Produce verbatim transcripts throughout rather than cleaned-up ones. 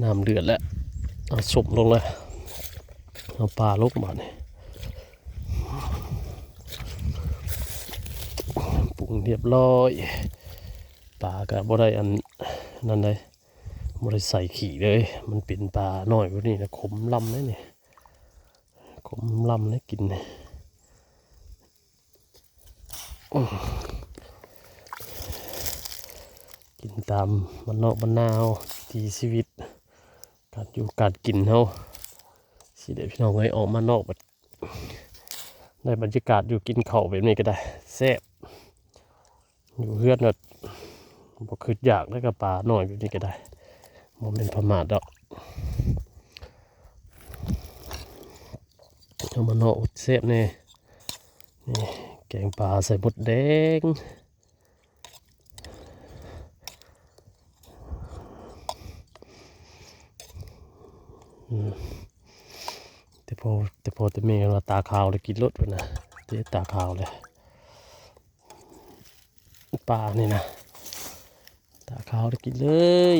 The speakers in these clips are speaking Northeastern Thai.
น้ำเดือดแล้ว เอาส้มลงเลย เอาปลาลงบาดนี้ ปรุงเรียบร้อย ปลาก็บ่ได้อันนั้นเลย บ่ได้ใส่ขี้เลย มันเป็นปลาน้อยกว่านี้นะ ขมลำเลยนี่ ขมลำเลยกินนี่ อืม กินตามบ้านนอกบ้านนาเฮา วิถีชีวิต การอยู่การกินเฮา สิได้พี่น้องเอ้ย ออกมานอกบัด ได้บรรยากาศอยู่กินข้าวแบบนี้ก็ได้ แซ่บ อยู่เฮือนน่ะ บ่คิดอยากได้กับปลาน้อยแบบนี้ก็ได้ บ่แม่นประมาทดอก เอามานอกแซ่บแน่ นี่ แกงปลาใส่มดแดง อืม แต่พอ แต่พอแต่แม่ว่าตาขาวเลยกินรสนะ เจ๊ตาขาวเลย ปลานี่นะ ตาขาวเลยกินเลย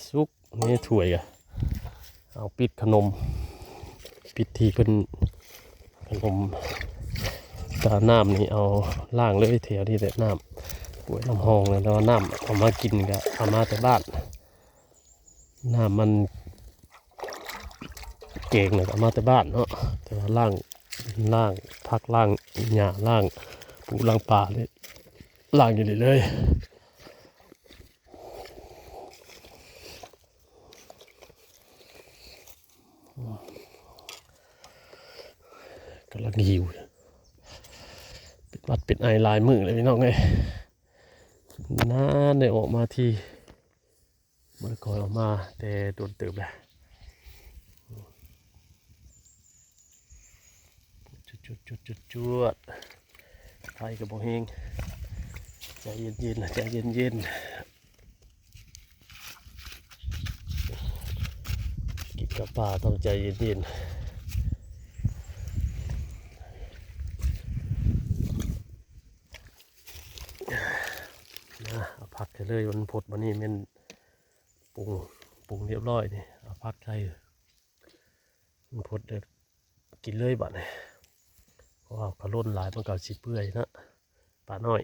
สุก นี่ถ้วยอะ เอาปิดขนม ปิดที่เพิ่น ขนม ตาน้ำนี่เอาล้างเลยแถวนี้แหละ น้ำกล้วยน้ำหองนะ แต่ว่าน้ำเอามากินก็เอามาแต่บ้าน น้ำมันแกงน่ะก็เอามาแต่บ้านเนาะ แต่ว่าล้าง ล้างผัก ล้างหญ้า ล้างปูล้างปลานี่ ล้างอยู่นี่เลย กำลังหิว เป็นหวัดเป็นไอหลายมื้อเลยพี่น้องเอ้ย นานได้ออกมาที บ่ได้ค่อยออกมาแต่โดนเติบแล้ว จุดจุดจุดจุดจุด ไฟก็บ่แฮง ใจเย็นๆนะ ใจเย็นๆ กินกับปลาต้องใจเย็นๆ นะ เอาผักให้เลย มันพดมานี่แม่นปรุง ปรุงเรียบร้อยนี่ เอาผักใส่ มันพดเด้อ กินเลยบัดนี้ เพราะว่าเขาล้นหลายมันก็สิเปื่อยนะ ปลาน้อย